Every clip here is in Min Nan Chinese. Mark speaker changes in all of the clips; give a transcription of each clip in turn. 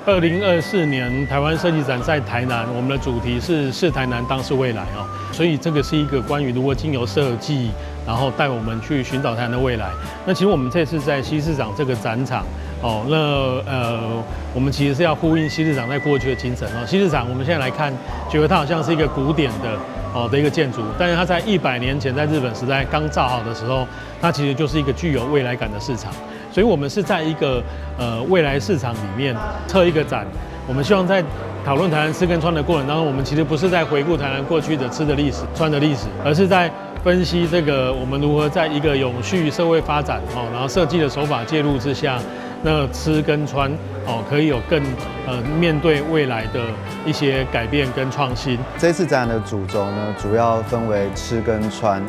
Speaker 1: 2024年台灣設計展在台南，我們的主題是視台南當是未來哦，所以這個是一個關於如何經由設計，然後帶我們去尋找台南的未來。那其實我們這次在西市場這個展場哦，那我們其實是要呼應西市場在過去的精神哦。西市場我們現在來看，覺得它好像是一個古典的哦的一個建築，但是它在100年前在日本時代剛造好的時候，它其實就是一個具有未來感的市場。所以，我們是在一個未來市場裡面策一個展。我們希望在討論台南吃跟穿的過程當中，我們其實不是在回顧台南過去的吃的歷史、穿的歷史，而是在分析這個我們如何在一個永續社會發展哦，然後設計的手法介入之下，那吃跟穿哦可以有更面對未來的一些改變跟創新。
Speaker 2: 這次展覽的主軸呢，主要分為吃跟穿，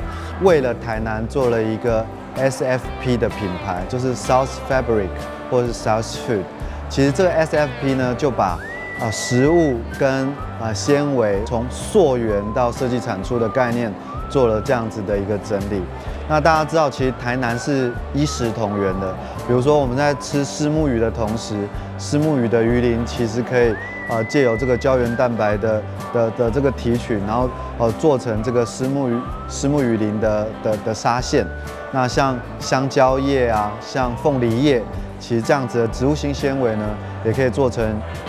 Speaker 2: 為了台南做了一個 SFP 的品牌，就是 South Fabric 或是 South Food。其實這個 SFP 呢，就把食物跟纖維從溯源到設計產出的概念做了這樣子的一個整理。那大家知道，其實台南是衣食同源的。比如說我們在吃虱目魚的同時，虱目魚的魚鱗其實可以借由這個膠原蛋白的這個提取，然後做成這個虱目魚鱗的紗線。那像香蕉葉啊，像鳳梨葉，其實這樣子的植物性纖維呢，也可以做成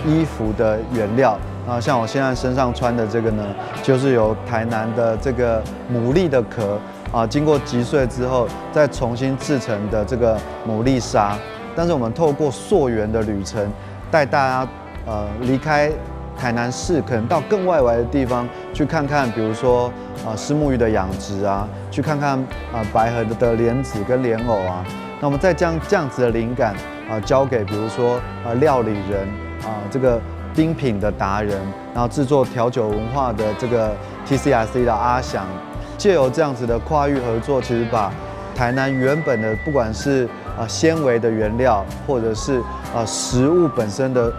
Speaker 2: 衣服的原料。啊，像我現在身上穿的這個呢，就是由台南的這個牡蠣的殼啊，經過擊碎之後再重新製成的這個牡蠣紗。但是我們透過溯源的旅程，帶大家離開台南市，可能到更外圍的地方去看看，比如說啊虱目魚的養殖啊，去看看啊白河的蓮子跟蓮藕啊。那我們再將這樣子的靈感啊交給，比如說啊料理人啊這個冰品的達人，然後製作調酒文化的這個 TCRC 的阿翔，借由這樣子的跨域合作，其實把台南原本的不管是啊纖維的原料，或者是啊食物本身的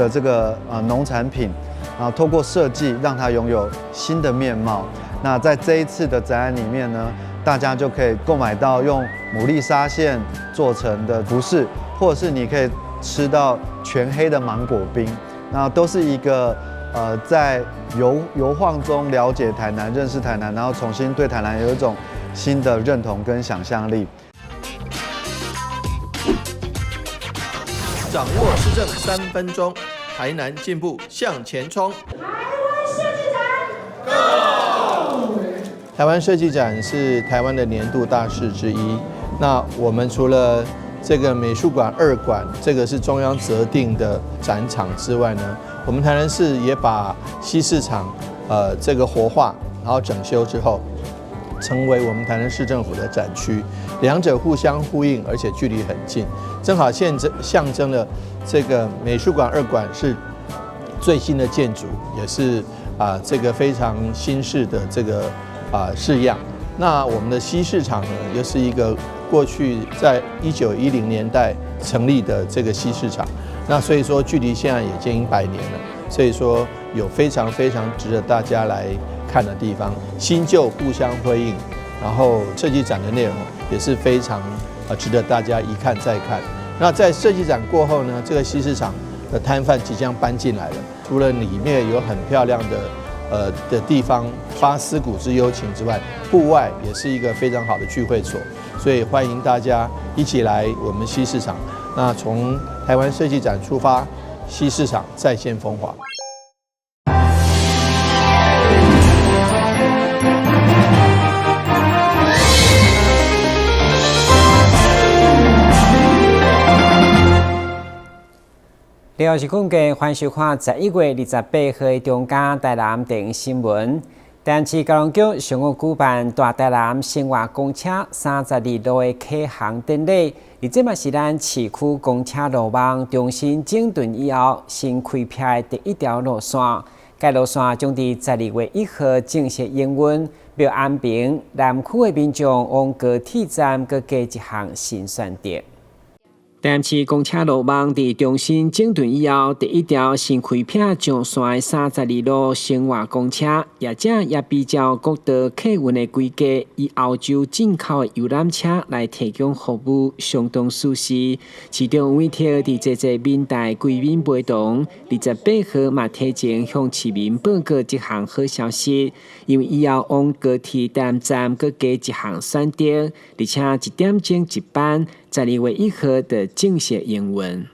Speaker 2: 這個農產品，然後透過設計讓它擁有新的面貌。那在這一次的展覽裡面呢，大家就可以購買到用牡蠣紗線做成的服飾，或者是你可以吃到全黑的芒果冰，那都是一個在遊晃中了解台南、認識台南，然後重新對台南有一種新的認同跟想象力。
Speaker 3: 掌握市政3分鐘，台南進步向前衝。
Speaker 4: 台灣設計展，Go！
Speaker 3: 台灣設計展是台灣的年度大事之一。那我們除了這個美術館二館，這個是中央擇定的展場之外呢，我們台南市也把西市場，這個活化，然後整修之後，成為我們台南市政府的展區，兩者互相呼應，而且距離很近，正好象徵了這個美術館二館是最新的建築，也是啊這個非常新式的這個啊式樣。那我們的西市場呢，又是一個過去在1910年代成立的這個西市場，那所以說距離現在也接近100年了，所以說有非常非常值得大家來看的地方，新舊互相輝映，然後設計展的內容也是非常值得大家一看再看。那在設計展過後呢，這個西市場的攤販即將搬進來了，除了裡面有很漂亮的地方發思古之幽情之外，戶外也是一個非常好的聚會所，所以歡迎大家一起來我們西市場。那從台灣設計展出發，西市場再現風華。
Speaker 5: 廖是坤嘅歡迎收看11月28號的中嘉台南電視新聞。台南市交通局上午舉辦大台南生活公車32路的啟航典禮，而這嘛是咱市區公車路網重新整頓以後新開闢的第一條路線。該路線將佇12月1號正式營運，欲安平南區的民眾往高鐵站閣加一項新選擇。台南市公車路網佇中心整頓以後，第一條新開闢上線的32路生活公車，業者也比照國道客運的規格，以歐洲進口的遊覽車來提供服務，相當舒適。市長委託佇濟濟民代歸民陪同，28號嘛提前向市民報告這項好消息，因為以後往高鐵台南站閣加一項選擇，而且一點鐘一班。12月1號就正式營運。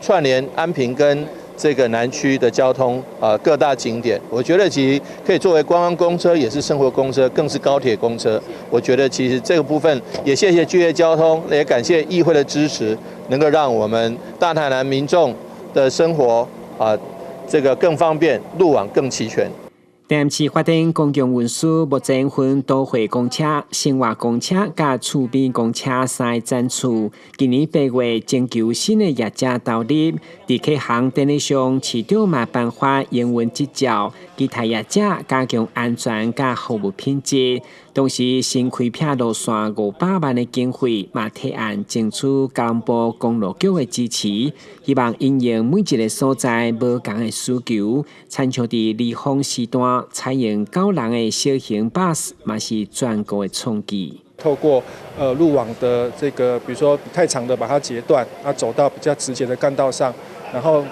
Speaker 3: 串聯安平跟這個南區的交通啊，各大景點，我覺得其實可以作為觀光公車，也是生活公車，更是高鐵公車。我覺得其實這個部分也謝謝巨業交通，也感謝議會的支持，能夠讓我們大台南民眾的生活啊，這個更方便，路網更齊全。
Speaker 5: 台南市發展公共運輸，目前分都會公車、生活公車佮厝邊公車三個層次。今年8月徵求新的業者投入，佇啟航典禮上，市長嘛頒發營運執照，期待業者加強安全佮服務品質。同時，新開闢路線500萬的經費，嘛提案爭取交通部公路局的支持，希望因應每一個所在無仝的需求，親像佇離峰時段採用九人的小型巴士，嘛是全國的創舉。
Speaker 6: 透過路網的這個，比如說太長的把它截斷，啊走到比較直接的幹道上，然後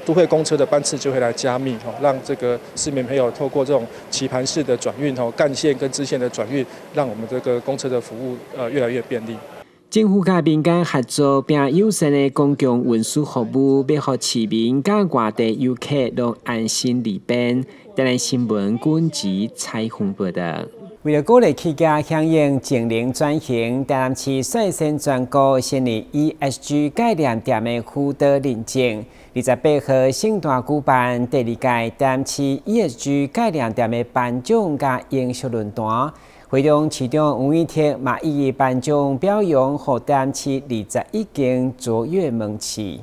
Speaker 6: 都會公車的班次就會來加密，吼，讓這個市民朋友透過這種棋盤式的轉運，吼，幹線跟支線的轉運，讓我們這個公車的服務越來越便利。
Speaker 5: 政府佮民間合作，並友善的公共運輸服務，欲予市民佮外地遊客攏安心利便。台南新聞軍籍採訪報道。為了鼓勵企業響應淨零轉型，台南市率先全國成立 ESG 概念店的輔導認證。28號盛大舉辦第二屆台南市 ESG 概念店的頒獎佮永續論壇。會中市長黃偉哲嘛一一頒獎表揚，予台南市21間卓越門市。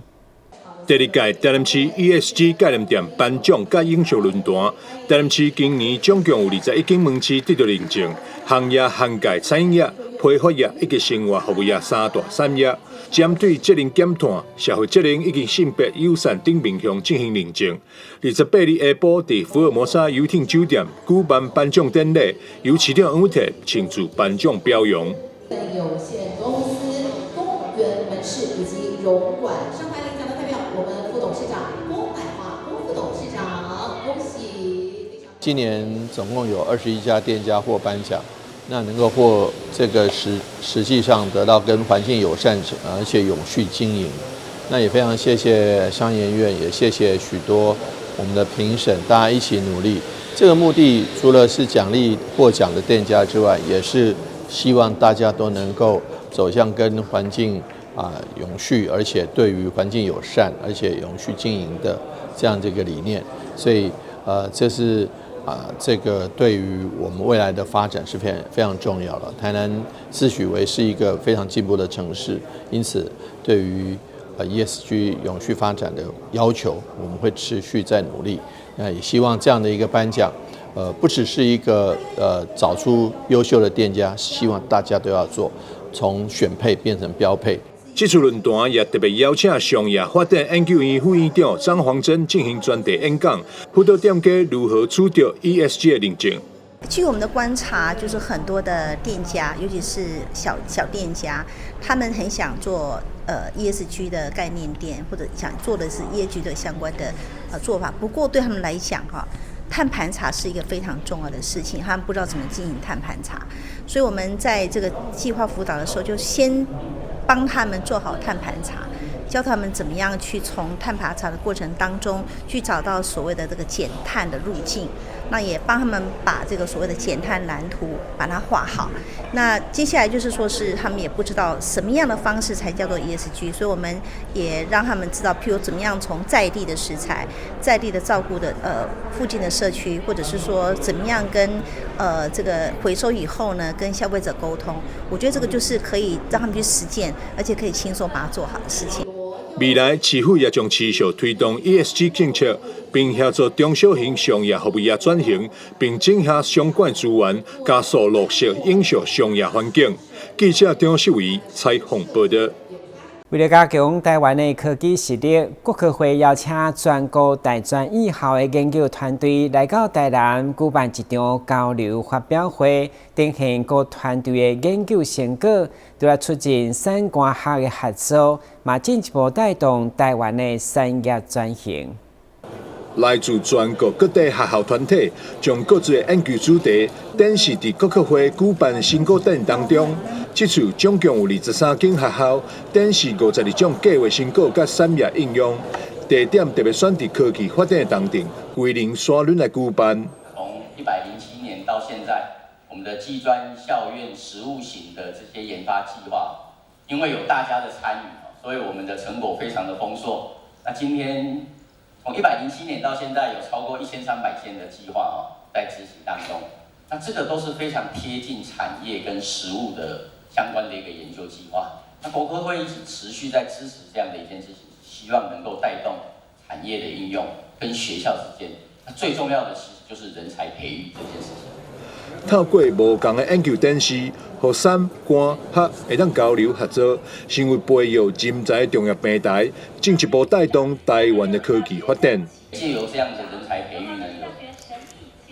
Speaker 7: 第二屆台南市 ESG 概念店頒獎佮永續論壇，台南市今年總共有21間門市得到認證，行業涵蓋餐飲業、批發業以及生活服務業三大產業，針對節能減碳、社會責任以及性別友善等面向進行認證。28日下晡，佇福爾摩沙遊艇酒店舉辦頒獎典禮，由市長黃偉哲親自頒獎表揚。
Speaker 8: 有限公司公園門市以及榮管上台領獎的代表，我們副董事長郭乃華郭副董事長，恭喜！
Speaker 3: 今年總共有21家店家獲頒獎，那能夠獲這個實際上得到跟環境友善，而且永續經營，那也非常謝謝商研院，也謝謝許多我們的評審，大家一起努力。這個目的除了是獎勵獲獎的店家之外，也是希望大家都能夠走向跟環境啊永續，而且對於環境友善，而且永續經營的這樣這個理念。所以，這是啊，這個對於我們未來的發展是非常非常重要的。台南自詡為是一個非常進步的城市，因此對於ESG 永續發展的要求，我們會持續在努力。那也希望這樣的一個頒獎，不只是一個找出優秀的店家，希望大家都要做，從選配變成標配。
Speaker 7: 這次論壇也特別邀請商業發展研究院副院長張黃珍進行專題演講，輔導店家如何取得 ESG 的認證。
Speaker 9: 據我們的觀察，就是很多的店家，尤其是小小店家，他們很想做ESG 的概念店，或者想做的是 ESG 的相關的做法。不過對他們來講，哈，碳盤查是一個非常重要的事情，他們不知道怎麼進行碳盤查，所以我們在這個計劃輔導的時候，就先幫他們做好碳盤查，教他們怎麼樣去從碳盤查的過程當中去找到所謂的這個減碳的路徑，那也幫他們把這個所謂的減碳藍圖把它畫好。那接下來就是說是他們也不知道什麼樣的方式才叫做 ESG，所以我們也讓他們知道，譬如怎麼樣從在地的食材、在地的照顧的附近的社區，或者是說怎麼樣跟這個回收以後呢，跟消費者溝通。我覺得這個就是可以讓他們去實踐，而且可以輕鬆把它做好的事情。
Speaker 7: 未來市府也將持續推動 ESG 政策，並協助中小型商業服務業轉型，並整合相關資源，加速落實永續商業環境。記者張秀維採訪報道。
Speaker 5: 為了加強台灣的科技實力，國科會邀請全國大專院校的研究團隊來到台南舉辦一場交流發表會，展現各團隊的研究成果，對來促進產官學的合作，嘛進一步帶動台灣的產業轉型。
Speaker 7: 來自全國各地學校團體，將各自的研究主題展示佇國科會舉辦成果展當中。這次總共有23間學校展示52種計劃成果佮產業應用，地點特別選佇科技發展的重鎮雲林沙崙來舉辦。
Speaker 10: 從107年到現在，我們的技專校院實務型的這些研發計劃，因為有大家的參與，所以我們的成果非常的豐碩。那今天從107年到現在，有超過1300件的計劃哦，在執行當中。那這個都是非常貼近產業跟實務的相關的一個研究計劃。那國科會一直持續在支持這樣的一件事情，希望能夠帶動產業的應用跟學校之間。那最重要的其實就是人才培育這件事情。
Speaker 7: 透過無仝的研究展示，予產官學會當交流合作，成為培育人才的重要平台，進一步帶動台灣的科技發展。
Speaker 10: 借由這樣的人才培育呢，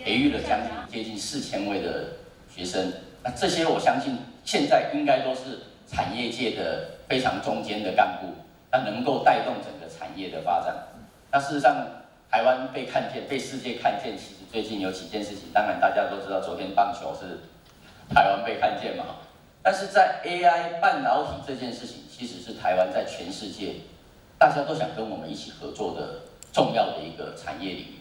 Speaker 10: 培育了將近接近4000位的學生。那這些我相信現在應該都是產業界的非常中堅的幹部，那能夠帶動整個產業的發展。那事實上，台灣被看見，被世界看見，其實最近有幾件事情，當然大家都知道，昨天棒球是台灣被看見嘛。但是在 AI 半導體這件事情，其實是台灣在全世界大家都想跟我們一起合作的重要的一個產業領域。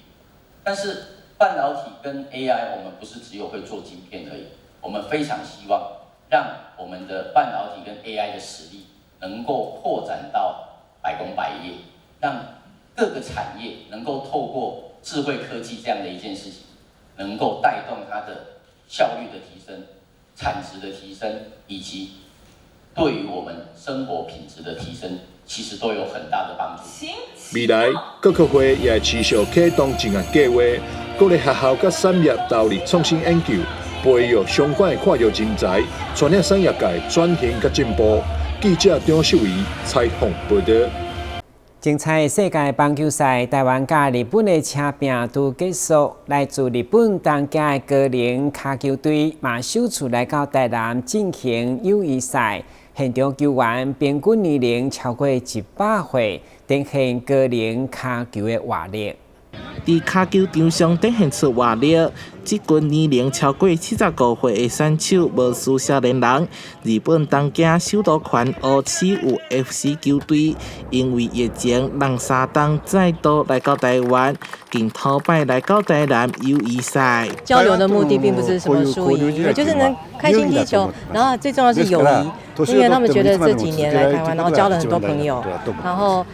Speaker 10: 但是半導體跟 AI，我們不是只有會做晶片而已，我們非常希望讓我們的半導體跟 AI 的實力能夠擴展到百工百業，讓各個產業能夠透過智慧科技這樣的一件事情，能夠帶動它的效率的提升、產值的提升，以及對於我們生活品質的提升，其實都有很大的幫助。
Speaker 7: 未來國科會也會持續啟動專案計劃，鼓勵學校佮產業投入創新研究，培育相關的跨越人才，帶領產業界轉型佮進步。記者張秀儀採訪報導。
Speaker 5: 精彩世界棒球賽，台灣佮日本的車拼拄結束，來自日本東京的高齡跤球隊嘛首次來到台南進行友誼賽，現場球員平均年齡超過100歲，展現高齡跤球的活力。
Speaker 11: 佇跤球場上展現出活力，這群年齡超過75歲的選手無輸少年人。日本東京首都圈烏市有 FC 球隊，因為疫情，人3冬再度來到台灣，更頭擺來到台南友誼賽。
Speaker 12: 交流的目的並不是什麼輸贏，也就是能開心踢球，然後最重要是友誼。因為他們覺得這幾年來台灣，然後交了很多朋友，然後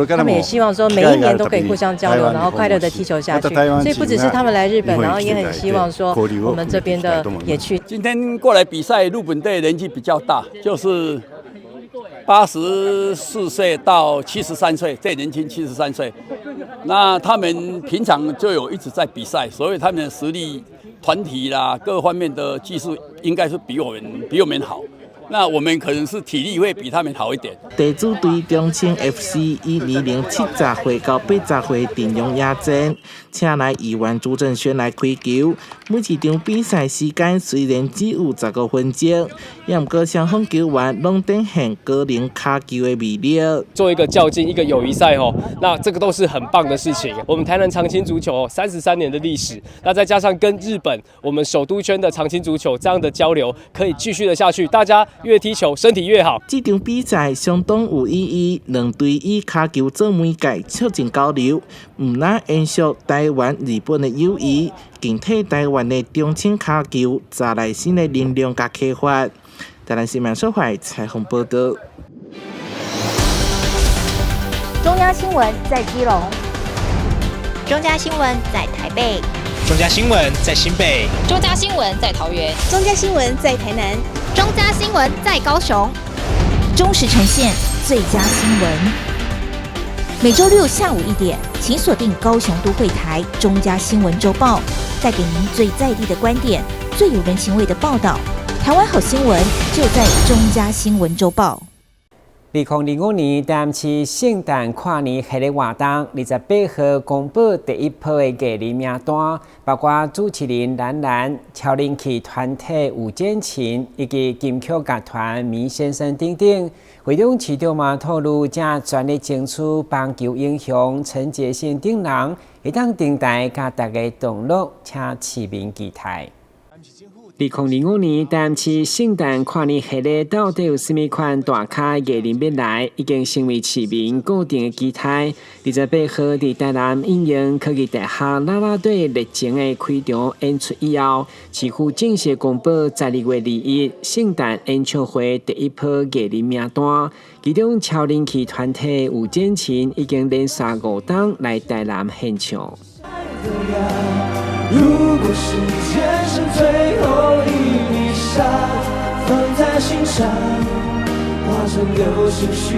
Speaker 12: 他們也希望說每一年都可以互相交流，然後快樂的踢球下去。所以不只是他們來日本，然後也很希望說我們這邊的也去。
Speaker 13: 今天過來比賽，日本隊年紀比較大，就是84歲到73歲，最年輕73歲。那他們平常就有一直在比賽，所以他們的實力、團體啦各方面的技術應該是比我們好。那我們可能是體力會比他們好一點。
Speaker 11: 地主隊中青 FC 以年齡70歲到80歲陣容壓陣，請來議員朱正軒來開球。每一場比賽時間雖然只有15分鐘，也毋過雙方球員攏展現高齡跤球的魅力。
Speaker 14: 做一個較勁，一個友誼賽哦，那這個都是很棒的事情。我們台南長青足球33年的歷史，那再加上跟日本我們首都圈的長青足球這樣的交流，可以繼續的下去，大家越踢球，身體越好。
Speaker 11: 這場比賽相當有意義，兩隊以跤球做媒介，促進交流，毋但延續台灣日本的友誼，更替台灣的中青跤球帶來新的能量佮啟發。台南新聞小懷採訪報導。
Speaker 15: 中央新聞在基隆，中嘉新聞在台北，
Speaker 16: 中嘉新聞在新北，
Speaker 17: 中嘉新聞在桃園，
Speaker 9: 中嘉新聞在台南，
Speaker 17: 中嘉新聞在高雄，
Speaker 15: 忠實呈現最佳新聞。每週六下午1點，請鎖定高雄都會台中嘉新聞週報，帶給您最在地的觀點，最有人情味的報道。台灣好新聞就在中嘉新聞週報。
Speaker 5: 2025年台南市聖誕跨年系列活動，28號公布第一波的藝人名單，包括主持人蘭蘭、超人氣團體五間琴以及金曲樂團麋先生等等。會中市長嘛透露，正全力爭取棒球英雄陳傑憲等人，會當登台佮大家同樂，請市民期待。2025年台南市聖誕跨年系列到底有啥物款大咖藝人欲來，已經成為市民固定的期待。28號佇台南應用科技大學啦啦隊熱情的開場演出以後，市府正式公布12月21聖誕演唱會第一波藝人名單，其中超人氣團體五間琴已經連續五冬來台南獻唱。
Speaker 18: 如果時間是最後一筆沙，放在心上，化成流星許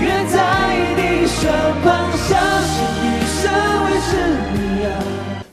Speaker 18: 願在你身旁，相信餘生會是你啊。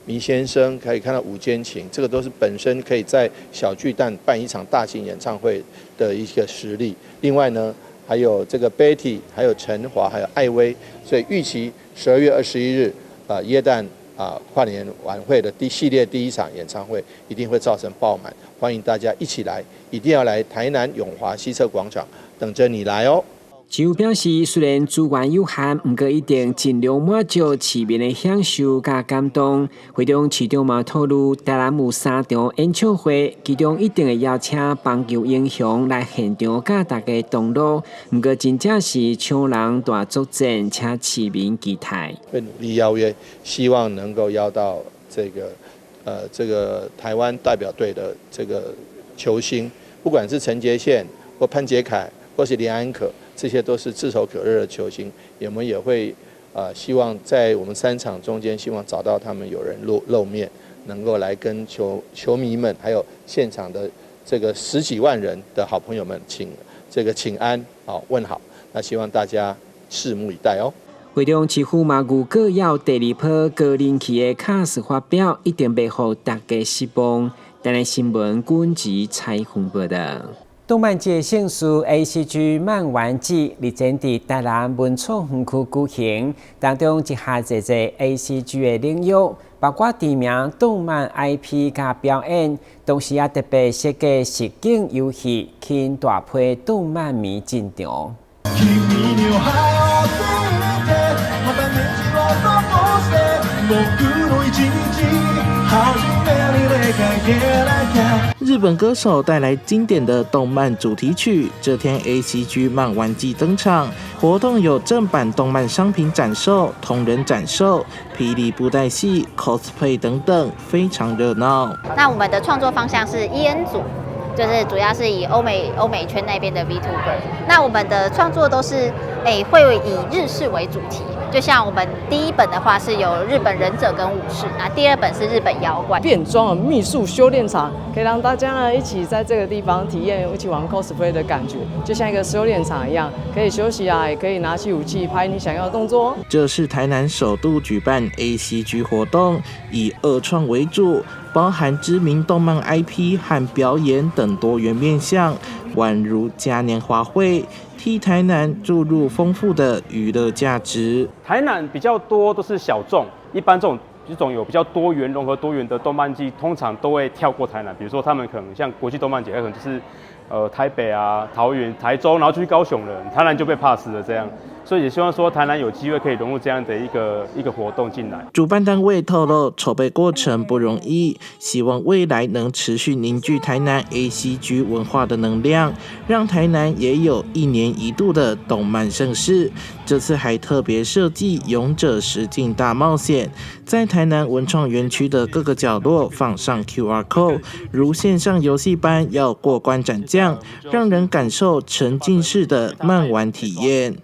Speaker 3: 麋先生可以看到五間琴，這個都是本身可以在小巨蛋辦一場大型演唱會的一個實力。另外呢，還有這個 Betty，還有陳華，還有艾薇，所以預期12月21日啊，耶誕啊，跨年晚會的第系列第一場演唱會一定會造成爆滿，歡迎大家一起來，一定要來台南永華西側廣場等着你來哦。
Speaker 5: 市府表示，雖然資源有限，毋過一定盡量滿足市民的享受佮感動。會中市長嘛透露，台南有三場演唱會，其中一定會邀請棒球英雄來現場佮大家同樂。毋過真正是搶人大作戰，請市民期待。
Speaker 3: 會努力邀約，希望能夠邀到這個台灣代表隊的這個球星，不管是陳傑憲或潘傑楷，或是林安可。這些都是炙手可熱的球星，我們也會希望在我們三場中間，希望找到他們有人露面，能夠來跟球迷們，還有現場的這個十幾萬人的好朋友們，請這個請安啊問好。那希望大家拭目以待哦。
Speaker 5: 會中市府嘛預告有第二波高人氣的卡司發表，一定袂予大家失望。台南新聞軍籍採訪報道。動漫節盛事 ACG 漫玩祭日前佇台南文創園區舉行，當中一下濟濟 ACG 的領域，包括知名動漫 IP 佮表演，同時也特別設計實景遊戲，吸引大批動漫迷進場。
Speaker 11: 日本歌手帶來經典的動漫主題曲。這天 ACG 漫玩祭登場，活動有正版動漫商品展售、同人展售、霹靂布袋戲、cosplay 等等，非常熱鬧。
Speaker 17: 那我們的創作方向是 EN 組，就是主要是以歐美圈那邊的 VTuber。那我們的創作都是會以日式為主題。就像我們第一本的話是有日本忍者跟武士，那第二本是日本妖怪。
Speaker 19: 變裝的秘術修煉場，可以讓大家呢一起在這個地方體驗一起玩 cosplay 的感覺，就像一個修煉場一樣，可以休息啊，也可以拿起武器拍你想要的動作。
Speaker 11: 這是台南首度舉辦 ACG 活動，以二創為主，包含知名動漫 IP 和表演等多元面向，宛如嘉年華會。替台南注入豐富的娛樂價值。
Speaker 20: 台南比較多都是小眾，一般這種有比較多元融合多元的動漫祭，通常都會跳過台南。比如說他們可能像國際動漫節，可能就是台北啊、桃園、台中，然後就去高雄了，台南就被 pass 了這樣。所以也希望說台南有機會可以融入這樣的一個活動進來。
Speaker 11: 主辦單位透露，籌備過程不容易，希望未來能持續凝聚台南 ACG 文化的能量，讓台南也有一年一度的動漫盛事。這次還特別設計勇者實境大冒險，在台南文創園區的各個角落放上 QR code，如線上遊戲般要過關斬將，讓人感受沉浸式的漫玩體驗。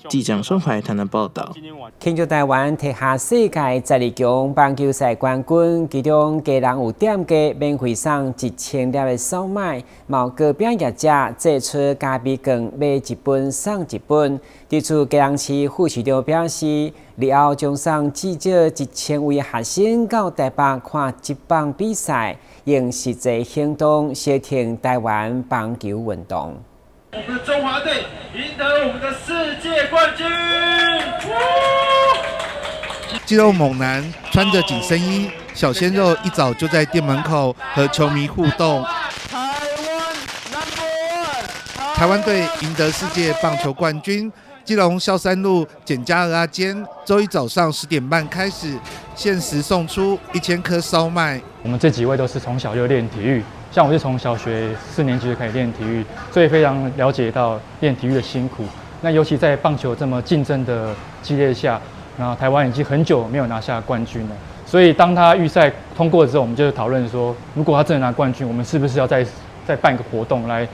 Speaker 11: 記者宋懷台南報道。
Speaker 5: 慶祝台灣提下世界12強棒球賽冠軍，其中家人有店家免費送1000粒的燒麥，嘛有糕餅業者祭出咖啡券買一本送一本。對此，基隆市副市長表示，日後將送至少1000位學生到台北看職棒比賽，用實際行動協挺台灣棒球運動。
Speaker 21: 我們的中華隊贏得我們的世界冠軍。
Speaker 22: 肌肉猛男穿着緊身衣，小鮮肉一早就在店門口和球迷互動。
Speaker 21: 台灣 number one，
Speaker 22: 台灣隊贏得世界棒球冠軍。基隆孝三路簡家蚵仔煎，週一早上10點半開始，限時送出1000顆燒麥。
Speaker 23: 我們這幾位都是從小就練體育，像我是從小學4年級就開始練體育，所以非常了解到練體育的辛苦。那尤其在棒球這麼競爭的激烈下，然後台灣已經很久沒有拿下冠軍了。所以當他預賽通過之後，我們就討論說，如果他真的拿冠軍，我們是不是要再辦個活動來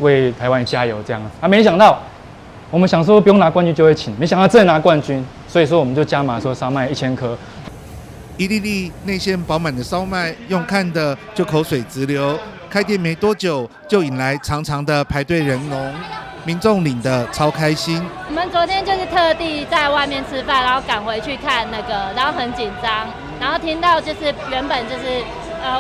Speaker 23: 為台灣加油？這樣啊，沒想到。我們想說不用拿冠軍就會請，沒想到真的拿冠軍，所以說我們就加碼說燒麥1000顆。
Speaker 22: 一粒粒內餡飽滿的燒麥，用看的就口水直流。開店沒多久就引來長長的排隊人龍，民眾領得超開心。
Speaker 24: 我們昨天就是特地在外面吃飯，然後趕回去看那個，然後很緊張，然後聽到就是原本就是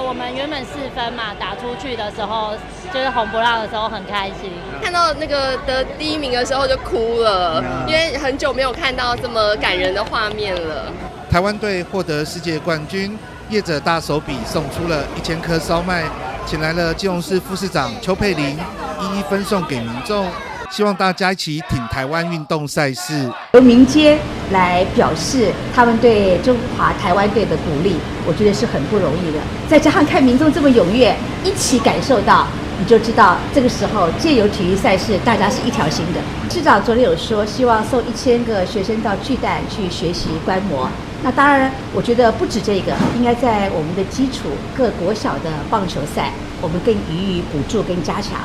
Speaker 24: 我們原本4分嘛，打出去的時候就是紅不讓的時候很開心。
Speaker 25: 看到那個得第一名的時候就哭了，因為很久沒有看到這麼感人的畫面了。
Speaker 22: 台灣隊獲得世界冠軍，業者大手筆送出了1000顆燒麥，請來了基隆市副市長邱佩玲，一一分送給民眾，希望大家一起挺台灣運動賽事。
Speaker 26: 由民間來表示他們對中華台灣隊的鼓勵，我覺得是很不容易的。再加上看民眾這麼踴躍，一起感受到，你就知道這個時候借由體育賽事，大家是一條心的。市長昨天有說，希望送1000個學生到巨蛋去學習觀摩。那當然，我覺得不止這個，應該在我們的基礎各國小的棒球賽，我們更予以補助跟加強。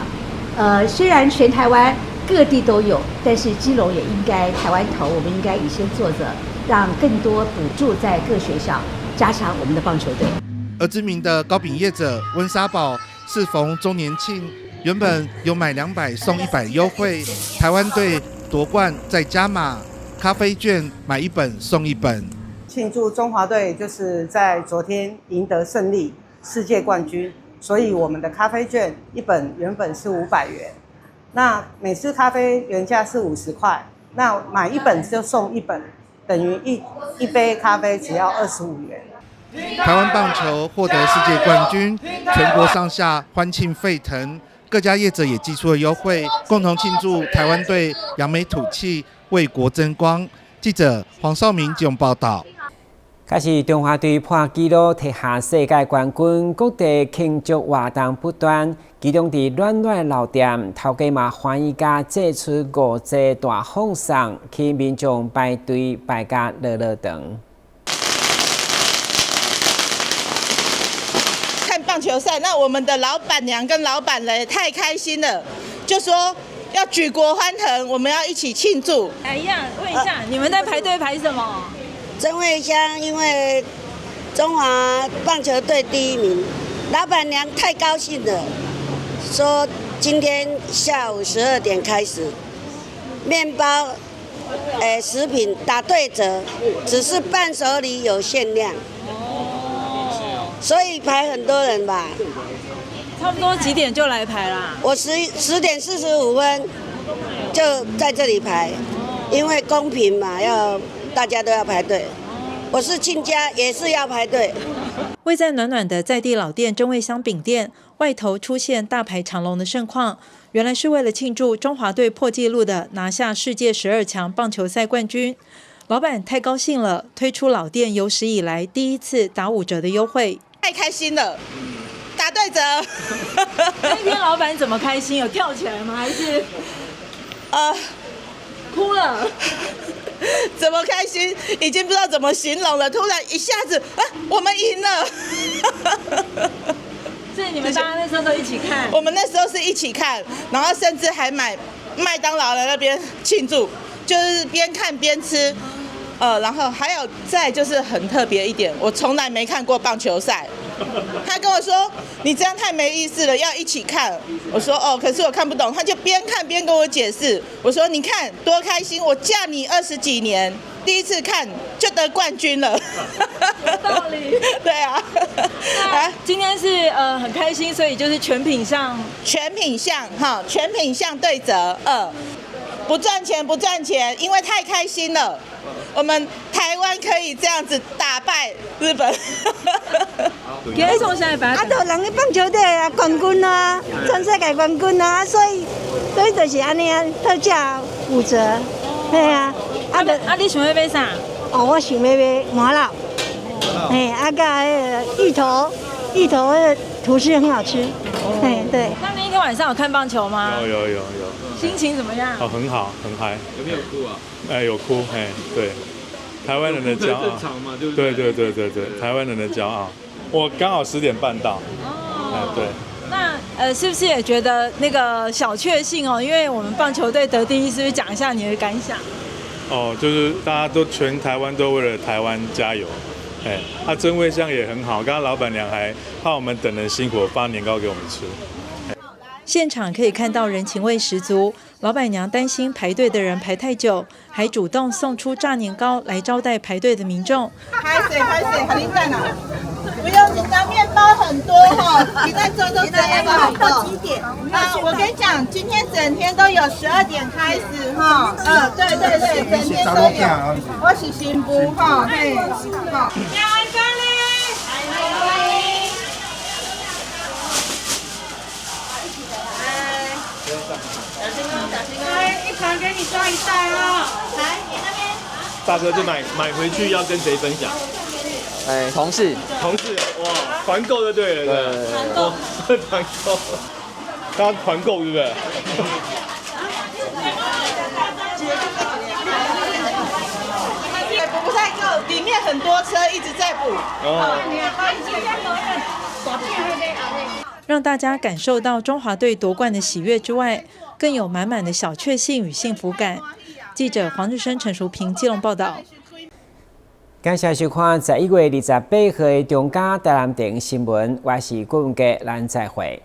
Speaker 26: 雖然全台灣各地都有，但是基隆也應該台灣頭，我們應該以身作則，讓更多補助在各學校，加強我們的棒球隊。
Speaker 22: 而知名的糕餅業者溫莎堡，適逢週年慶，原本有買200送100優惠，台灣隊奪冠再加碼，咖啡券買一本送一本。
Speaker 27: 慶祝中華隊就是在昨天贏得勝利，世界冠軍，所以我們的咖啡券一本原本是500元，那美式咖啡原價是50塊，那買一本就送一本，等於一杯咖啡只要25元。
Speaker 22: 台灣棒球獲得世界冠軍，全國上下歡慶沸騰，各家業者也祭出了優惠，共同慶祝台灣隊揚眉吐氣，為國爭光。記者黃少明這報道。
Speaker 5: 開始中華隊破紀錄提下世界冠軍，各地慶祝活動不斷。其中佇暖暖老店，頭家嘛歡喜共祭出五濟大放送，去民眾排隊排甲落落長。
Speaker 28: 看棒球賽，那我們的老闆娘跟老闆呢，太開心了，就說要舉國歡騰，我們要一起慶祝。
Speaker 4: 哎呀，問一下，你們在排隊排什麼？
Speaker 29: 曾味香，因為中華棒球隊第一名，老闆娘太高興了，說今天下午12點開始，麵包、食品打對折，只是伴手禮有限量，所以排很多人吧。
Speaker 4: 差不多幾點就來排啦？
Speaker 29: 我10點45分就在這裡排，因為公平嘛，要大家都要排隊。我是親家，也是要排隊。
Speaker 30: 位在暖暖的在地老店真味香餅店外頭出現大排長龍的盛況，原來是為了慶祝中華隊破紀錄的拿下世界12強棒球賽冠軍。老闆太高興了，推出老店有史以來第一次打5折的優惠。
Speaker 28: 太開心了，打對折。
Speaker 4: 那天老闆怎麼開心？有跳起來嗎？還是哭了？
Speaker 28: 怎麼開心？已經不知道怎麼形容了。突然一下子啊，我們贏了！
Speaker 4: 所以你們大家那時候都一起看？
Speaker 28: 我們那時候是一起看，然後甚至還買麥當勞的那邊慶祝，就是邊看邊吃。然後還有再就是很特別一點，我從來沒看過棒球賽。他跟我說：“你這樣太沒意思了，要一起看。”我說：“哦，可是我看不懂。”他就邊看邊跟我解釋。我說：“你看多開心，我嫁你20幾年，第一次看就得冠军了，
Speaker 30: 有道理。
Speaker 28: 对啊，
Speaker 30: 啊，今天是很开心，所以就是全品项，
Speaker 28: 全品项哈，全品项对折，不赚钱不赚钱，因为太开心了。我们台湾可以这样子打败日本。
Speaker 29: 啊，就人咧棒球队啊，冠军啊，全世界冠军啊，所以就是按呢啊，特价5折，嘿啊。
Speaker 30: 啊，你想欲买啥？
Speaker 29: 哦，我想欲买麻辣，嘿，啊，佮彼个芋头，芋头彼个吐司很好吃，嘿，对。
Speaker 30: 那那一天晚上有看棒球吗？
Speaker 1: 有。
Speaker 30: 心情怎么样？
Speaker 1: 哦，很好，很嗨。
Speaker 2: 有没有哭啊？
Speaker 1: 哎，有哭，嘿，对，台湾人的骄傲。
Speaker 2: 正常嘛，对不对？
Speaker 1: 对，台湾人的骄傲。我刚好10:30到。哦。哎，对。
Speaker 30: 那是不是也觉得那个小确幸哦？因为我们棒球队得第一，是不是讲一下你的感想？
Speaker 1: 哦，就是大家都全台湾都为了台湾加油，哎，啊，曾味香也很好，刚刚老板娘还怕我们等人辛苦，发年糕给我们吃。
Speaker 30: 现场可以看到人情味十足，老板娘担心排队的人排太久，还主动送出炸年糕来招待排队的民众。
Speaker 28: 拍水拍水，很赞啊！不用紧张，面包很多哈，你在做都这样到几点？啊，我跟你讲，今天整天都有，12点开始哈。对对对，整天都有。我是新妇哈，嘿，好。
Speaker 4: 小心哦，小心哦！来，一盘给你装一袋哦。来，你那边。
Speaker 2: 大哥就买回去要跟谁分享？
Speaker 6: 哎，同事，
Speaker 2: 同事，哇，团购就对了，对，团购，团购，大家团购对不对？
Speaker 28: 补不太够，里面很多车一直在补。
Speaker 2: 哦。
Speaker 30: 让大家感受到中华队夺冠的喜悦之外，更有满满的小确幸与幸福感。记者黄日升、陈淑平基隆报道。
Speaker 5: 感谢收看11月28号的中嘉台南电新闻，我是郭文杰，咱再会。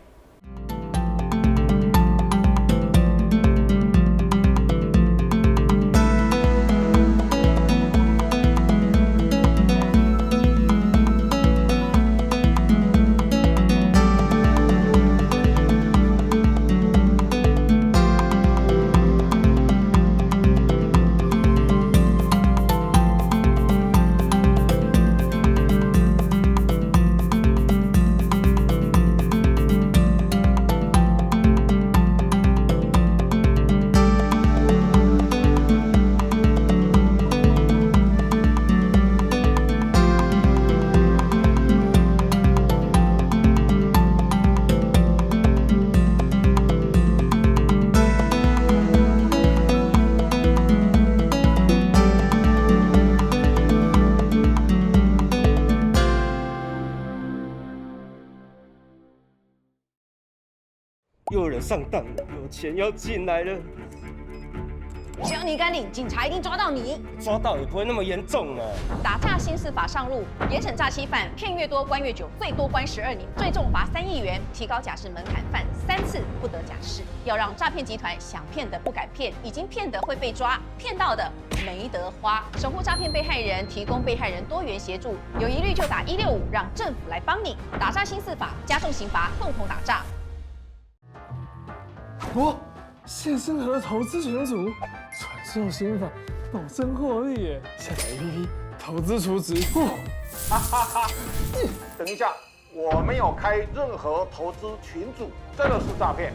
Speaker 7: 又有人上当了，有钱要进来了。
Speaker 8: 只要你敢领，警察一定抓到你。
Speaker 7: 抓到也不会那么严重啊。
Speaker 8: 打诈新司法上路，严惩诈欺犯，骗越多关越久，最多关12年，最重罚3亿元，提高假释门槛，犯3次不得假释。要让诈骗集团想骗的不敢骗，已经骗的会被抓，骗到的没得花。守护诈骗被害人，提供被害人多元协助，有疑虑就打165，让政府来帮你。打诈新司法，加重刑罚，共同打诈。
Speaker 10: 哦，谢生和的投资群组传授心法，保证获利耶！下载 APP 投资储值。
Speaker 12: 哈哈哈！等一下，我没有开任何投资群组，这个是诈骗。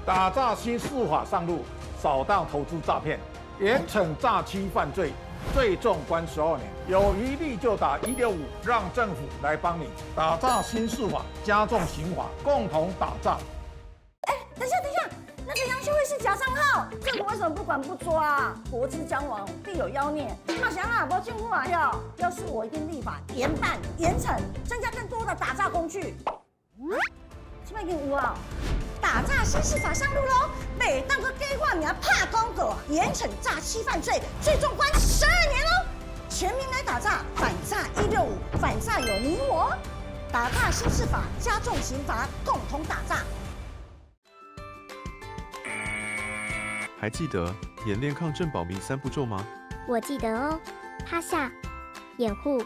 Speaker 12: 打诈新司法上路，扫荡投资诈骗，严惩诈欺犯罪，最重关12年。有疑虑就打165，让政府来帮你。打诈新司法，加重刑罚，共同打诈。
Speaker 4: 哎，等一下，等一下。那个杨秀慧是假账号，政府为什么不管不抓啊？国之将亡，必有妖孽。那想啊，不政府啊要是我一定立法严办严惩，增加更多的打诈工具。这摆已经有啊，打诈新司法上路喽！每当个假化名拍广告，严惩诈欺犯罪，最重关12年喽！全民来打诈，反诈165，反诈有你我。打诈新司法，加重刑罚，共同打诈。
Speaker 13: 还记得演练抗震保密3步骤吗？
Speaker 14: 我记得哦。
Speaker 3: 趴下、掩護、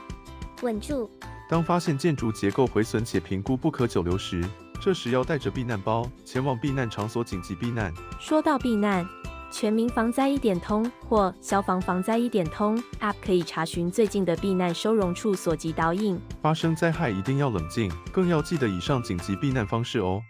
Speaker 3: 穩住。
Speaker 9: 當發現建築結構毀損且評估不可久留時，這時要帶着避難包前往避難場所緊急避難。
Speaker 13: 說到避難，全民防災一點通或消防防災一點通 App 可以查詢最近的避難收容處所及導引。
Speaker 9: 發生災害一定要冷靜，更要記得以上緊急避難方式哦。